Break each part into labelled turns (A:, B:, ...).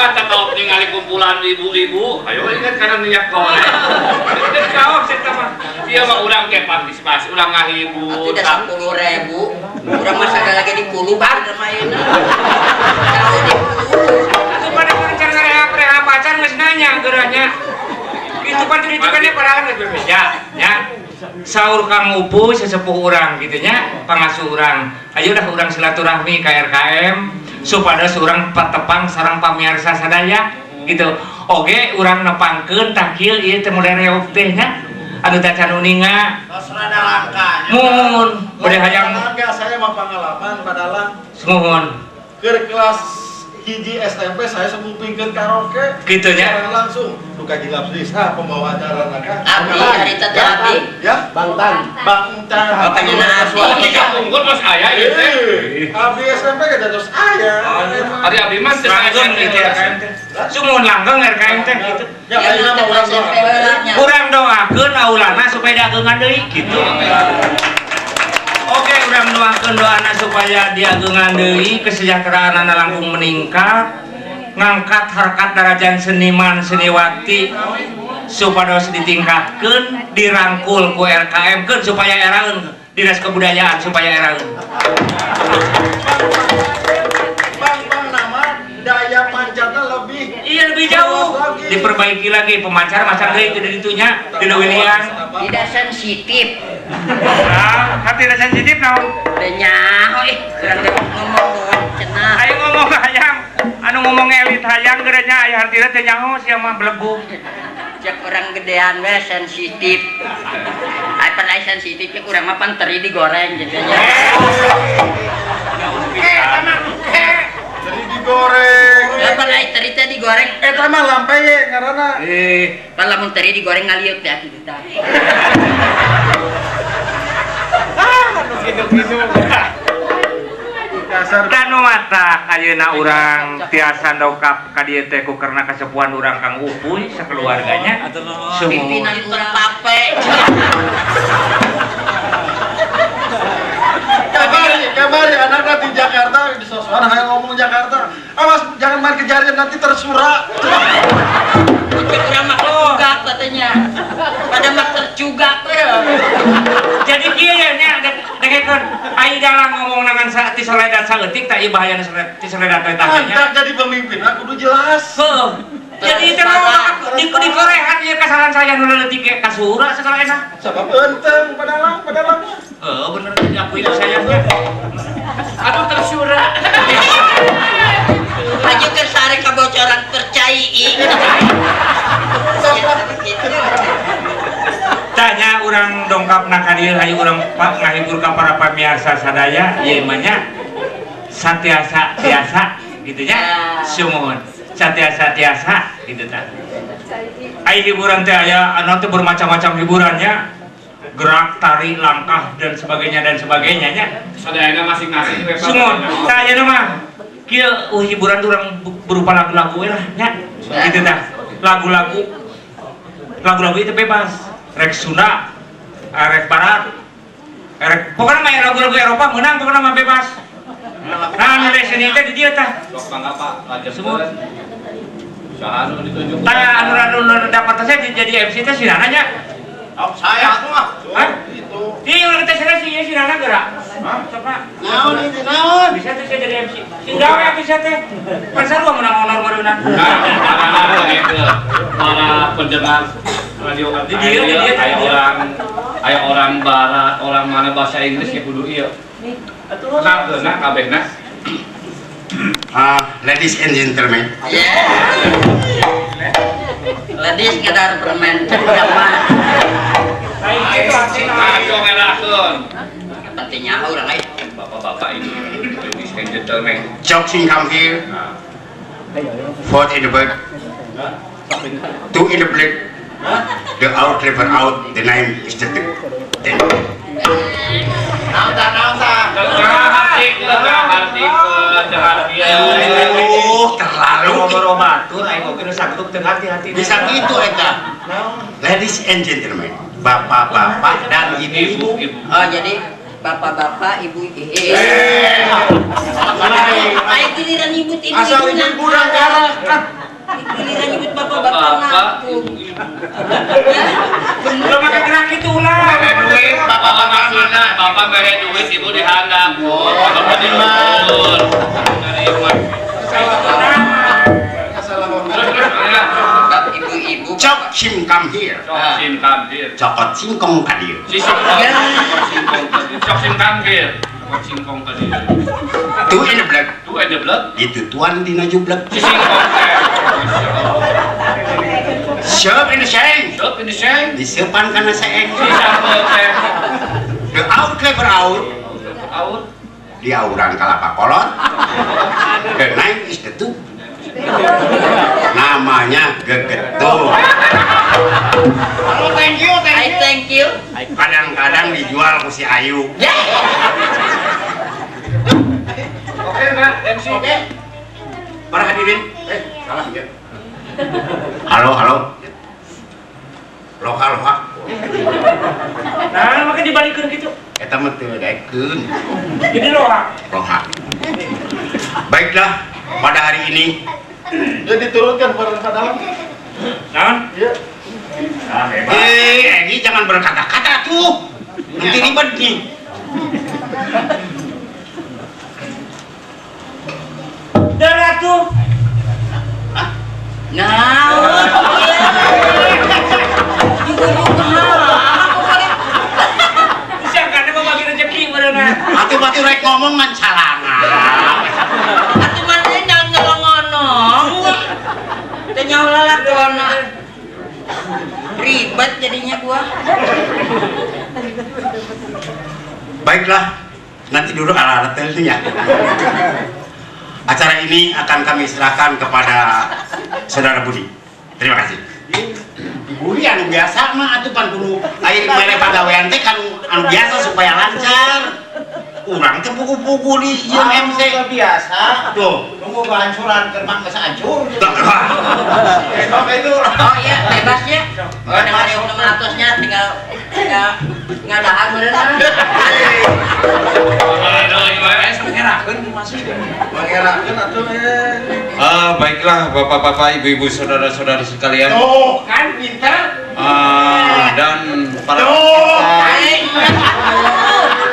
A: mah kalau ningali kumpulan ibu-ibu, ayo ingat karena minyak goreng. Teu kaos eta mah. Ieu mah urang ge partisipasi, urang ngahibur.
B: Atuh da 10.000. Urang mah sagala ge dipuluhan mah ayeuna. Jauh dipuluh.
C: Atuh pada cara rehab pacar geus nanya geurahnya. Itu pan itu kan padahal geus bebeja nya. Saur Kang Upuy sesepuh urang gitu nya, pangasuh urang. Ayo dah urang silaturahmi ka RKM supados urang patepang sareng pamirsa sadaya gitu. Oge urang nepangkeun takil ieu teh model reog teh nya. Anu tacan uninga.
D: Tos rada langka.
C: Muhun, bade hayang
D: saya mah pangalaman padalang.
C: Muhun.
D: Keur kelas hiji SMP saya semupingkeun karaoke.
C: Gitu nya.
D: Langsung duka gilap ah pembawa acara naga.
B: Abdi harita teh abdi.
D: Ya,
E: Bangtan.
D: Bangtan.
B: Bapaknya abdi.
A: Kapungkur mah aya ieu teh.
D: Abdi SMP ge terus aya.
A: Ari abdi mah teu
C: langgeng gitu RKM teh. Sumuhun langgeng RKM teh gitu.
D: Ya ayeuna mah urang
C: urang doakeun aulana supaya diageungan deui gitu. Oke, urang doakeun doana supaya diageungan deui, kesejahteraanana langkung meningkat, ngangkat harkat darajat seniman seniwati supados ditingkatkeun, dirangkul ku RKM keun supaya eraeun Dinas Kebudayaan supaya eraeun.
D: Bang nama daya pancarna lebih.
C: Iya lebih jauh. Diperbaiki lagi pemancar masang deui teu ditunya di leuwiliang.
B: Tidak sensitif.
C: Ah, tidak sensitif naon?
B: Teu nyaho ih, urang teh ngomong cenah.
C: Ayo ngomong hayang, anu ngomong elit hayang geura nya aya hartina teu nyaho sia mah belegug.
B: Cek orang gedean we sensitif. Ai pan ai sensitif cek urang mah pan teri digoreng gitu nya.
D: Teri digoreng.
B: Ya pan ai teri teh digoreng.
D: Eta mah lampeye ngaranna.
B: Pan lamun teri digoreng ngaliuk teh atuh tah.
C: Ah, anu kitu-kitu. Danu mata ayeuna urang tiasa dongkap ka dieu teh ku karena kasepuhan urang Kang Upuy sakeluarganya.
B: Pimpinan urang pape.
D: Kamari anaknya di Jakarta di sosokan hayang ngomong Jakarta. Awas jangan main ke jarian nanti tersurak.
B: Cek urang mah tercugak katanya. Pada mah tercugak we.
C: Jadi kieu ya nya dengekeun ai dalang ngomong nangan ti soledat saeutik tah ieu bahayana ti soledat teh tah nya.
D: Mantap jadi pemimpin aku kudu jelas.
C: Heuh. Jadi teh di korehan ieu kesalahan saya nu leutik ge kasura segala enak.
D: Sabab eunteng padalang padalangnya.
C: Heuh bener diakui ku saya nya.
A: Aduh tersura.
B: Haji keur sare kabocoran percai.
C: Tanya urang dongkap na ka dieu hayu urang ngahibur ka para pamirsa sadaya ieu mah nya satiasa tiasa gitu nya sumuhun satiasa tiasa gitu tah. Ai hiburan teh aya anu teh bermacam-macam hiburannya, gerak, tari, langkah dan sebagainya nya.
A: Sadayana masing-masing we.
C: Sumuhun tah ayeuna mah kieu hiburan urang berupa lagu-lagu we lah nya gitu tah. Lagu-lagu itu bebas. Rek Sunda, rek Barat, rek pokoknya mah lagu-lagu Eropa menang pokoknya mah bebas. Nah, nu seni teh di dieu tah.
A: Sok mangga Pak, lanjut.
C: Semua.
A: Saha nu ditunjuk?
C: Tah anu dapat teh jadi MC teh si Nana nya.
D: Oh, saya mah.
C: Hah?
D: Itu.
C: Iya, urang teh si ieu si Nana geura. Hah? Sok
D: Naon itu naon?
C: Bisa teh saya jadi MC. Sing gawe bisa teh. Pan sarua menang honor meureunna.
A: Nah, para pendengar radio aya orang barat, orang mana bahasa Inggris ya kudu ieu. Kenalkeun nah kabehna.
E: Ladies and gentlemen.
B: Ladies ngadar permen mah.
A: Ayo ngelakeun.
B: Pentingnya urang euy.
A: Bapak-bapak ini ladies and gentlemen.
E: Joking come here. Four in the bird. Two in the black. The out river out, the name is the ten. Oh, terlalu
C: ngobrol aing oge nu sagetuk teu hati-hati.
E: Bisa gitu eta. Ladies and gentlemen, bapak-bapak dan ibu-ibu.
B: Oh, jadi bapak-bapak, ibu-ibu. Aing giliran nyebut ibu-ibu.
D: Asal ibu-ibu dan garah.
A: Bapak-bapak, ibu-ibu.
C: Ulah make gerak kitu ulah.
A: Mere duit, bapak maksudna, bapak mere duit, ibu dihandap. Oh, bapak di luhur. Nerima.
B: Ibu-ibu.
E: Cok sim come here.
A: Cok sim come here.
E: Cokot singkong ka dieu.
A: Si singkong. Cok sim come here. Cokot singkong ka dieu.
E: Two in the black.
A: Two in the blood.
E: Itu tuan dina jublek.
A: Si singkong teh.
E: Serve in the seng.
A: Serve in the seng.
E: Diseupan kana seeng.
A: Si sambel teh.
E: The out clever out.
A: Out.
E: Diauran kalapa kolot. The nine is the two. Namanya gegetung.
C: Halo, thank you, thank you.
B: I thank you.
E: Kadang-kadang dijual ku si Ayu.
B: Ya.
A: Oke, Mbak, MC.
E: Oke. Para hadirin, salah ya. Halo, halo. Lokal, Pak.
C: Nah, makanya dibalikeun gitu.
E: Eta mah teu daekeun.
C: Jadi loha.
E: Loha. Baiklah, pada hari ini
D: ya diturunkan pada dalam.
C: Naon?
D: Iya.
C: Ah, hebat.
E: Egi jangan berkata-kata tuh. Nanti ribet nih.
C: Darah tuh.
B: Nah,
E: Atuh batu rek ngomong ngan calana.
B: Atuh mana nyolongono. Teu nyaho lalakona. Ribet jadinya gua.
E: Baiklah, nanti dulu ala-ala ya. Acara ini akan kami serahkan kepada Saudara Budi. Terima kasih. Budi anu biasa mah atuh pan kudu aya mere pagawean teh kan anu biasa supaya lancar. Urang teh pugu-pugu di ieu MC
F: biasa.
E: Tuh,
F: nunggu kehancuran keur mah geus hancur.
B: Oh iya, bebas ya. Ada 600-nya tinggal tinggal dahar beuneuran.
G: Baiklah bapak-bapak, ibu-ibu, saudara-saudari sekalian.
C: Tuh kan pintar.
G: Dan para peserta.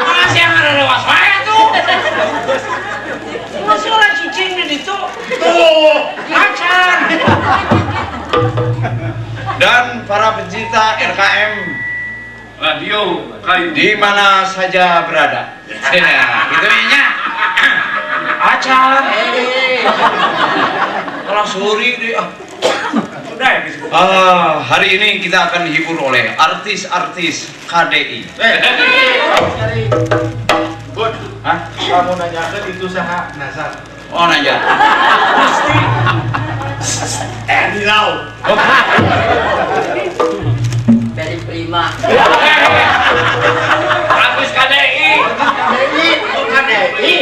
C: Masih yang ada lewat saya tuh. Masih orang cicing di situ. Tuh, macan.
G: Dan para pecinta RKM
A: Radio Kayu
G: di mana saja berada. Ya, gitu nya.
C: Acan.
G: Kalau suri deh.
C: Sudah ya.
G: Hari ini kita akan dihibur oleh artis-artis KDI.
D: Bud,
G: hah?
D: Kamu nanyakan itu saha Nazar.
G: Oh, nanya.
C: Pasti.
E: Lau.
B: Dari Prima.
A: Artis KDI.
B: KDI, KDI.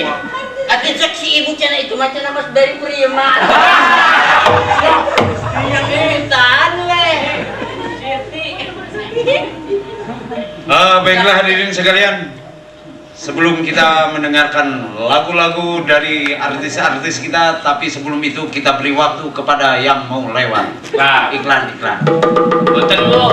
B: Atuh cek si ibu cenah itu mah cenah mas dari Prima. Yang we.
G: Baiklah hadirin sekalian. Sebelum kita mendengarkan lagu-lagu dari artis-artis kita, tapi sebelum itu kita beri waktu kepada yang mau lewat.
A: Nah,
G: iklan-iklan.
A: Betul lu.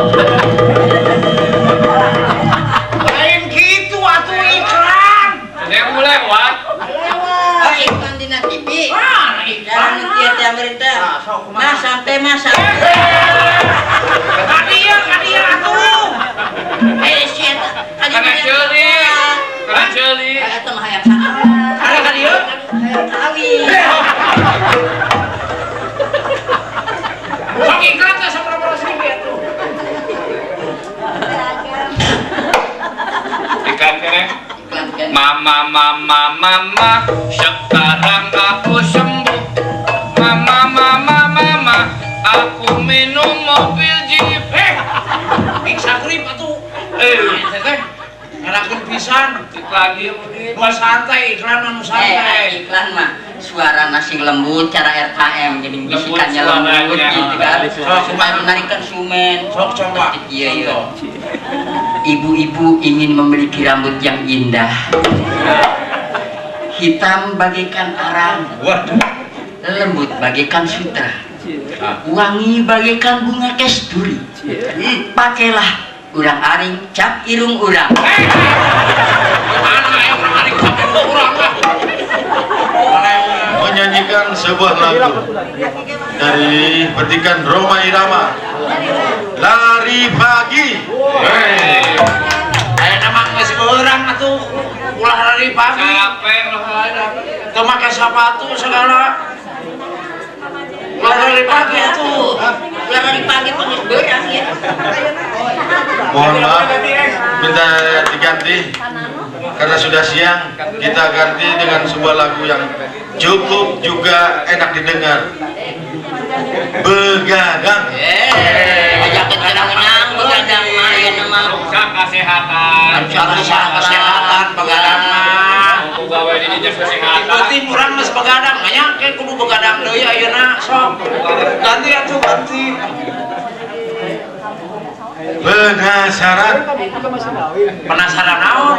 C: Lain gitu atuh iklan.
A: Ada yang mau lewat?
B: Oh, iklan di TV.
C: Ah, iklan.
B: Ieu teh pemerintah. Nah, sampai mah sampai.
C: Kadieu, kadieu atuh.
B: Eh, si eta.
A: Kana ceuli. Kana ceuli.
B: Eta mah hayang sakawin.
C: Kana kadieu?
B: Hayang kawin.
C: Sok iklan teh sabaraha ribu atuh.
A: Iklan keneh. Mama, mama, mama, sekarang aku sembuh. Mama, mama, mama, aku minum mobil jeep.
C: Sakrip atuh. Teh, ngerakeun pisan.
A: Iklan ieu
C: mah santai, iklan mah santai.
B: Iklan mah suara nasi lembut, cara RKM jadi bisikannya lembut gitu kan. Supaya menarik konsumen.
C: Sok coba.
B: Iya, iya. Ibu-ibu ingin memiliki rambut yang indah. Hitam bagaikan arang.
G: Waduh.
B: Lembut bagaikan sutra. Wangi bagaikan bunga kesturi. Pakailah urang aring cap irung urang.
D: Menyanyikan sebuah lagu dari petikan Rhoma Irama, Lari Pagi.
G: Aya nama geus beurang atuh ulah lari pagi.
A: Capek ulah lari.
G: Teu make sepatu segala. Ulah lari pagi atuh.
B: Ulah lari pagi geus beurang ya.
D: Mohon maaf, minta diganti karena sudah siang. Kita ganti dengan sebuah lagu yang cukup juga enak didengar. Begadang.
B: Ajakan tenang-tenang begadang mah ayeuna mah
A: rusak kesehatan.
G: Rusak kesehatan begadang mah.
A: Gawe di dinas kesehatan.
G: Penting urang geus begadang nya ke kudu begadang deui ayeuna sok. Ganti atuh ganti.
D: Penasaran.
G: Penasaran naon?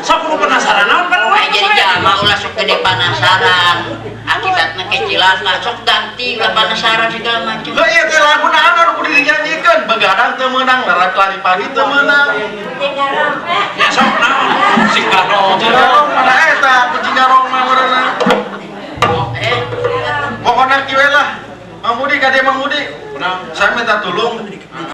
G: Sok kudu penasaran naon kan we
B: jadi jalma ulah sok gede penasaran. Akibatna kecilaka sok ganti ulah penasaran segala macam.
D: Lah ieu teh lagu naon anu kudu dinyanyikeun? Begadang teu meunang, lari pagi teu meunang.
G: Ya sok naon? Sing garong.
D: Garong mana eta kucing garong mah meureunna. Pokona kieu lah. Mang Budi ka dieu Mang Budi. Saya minta tolong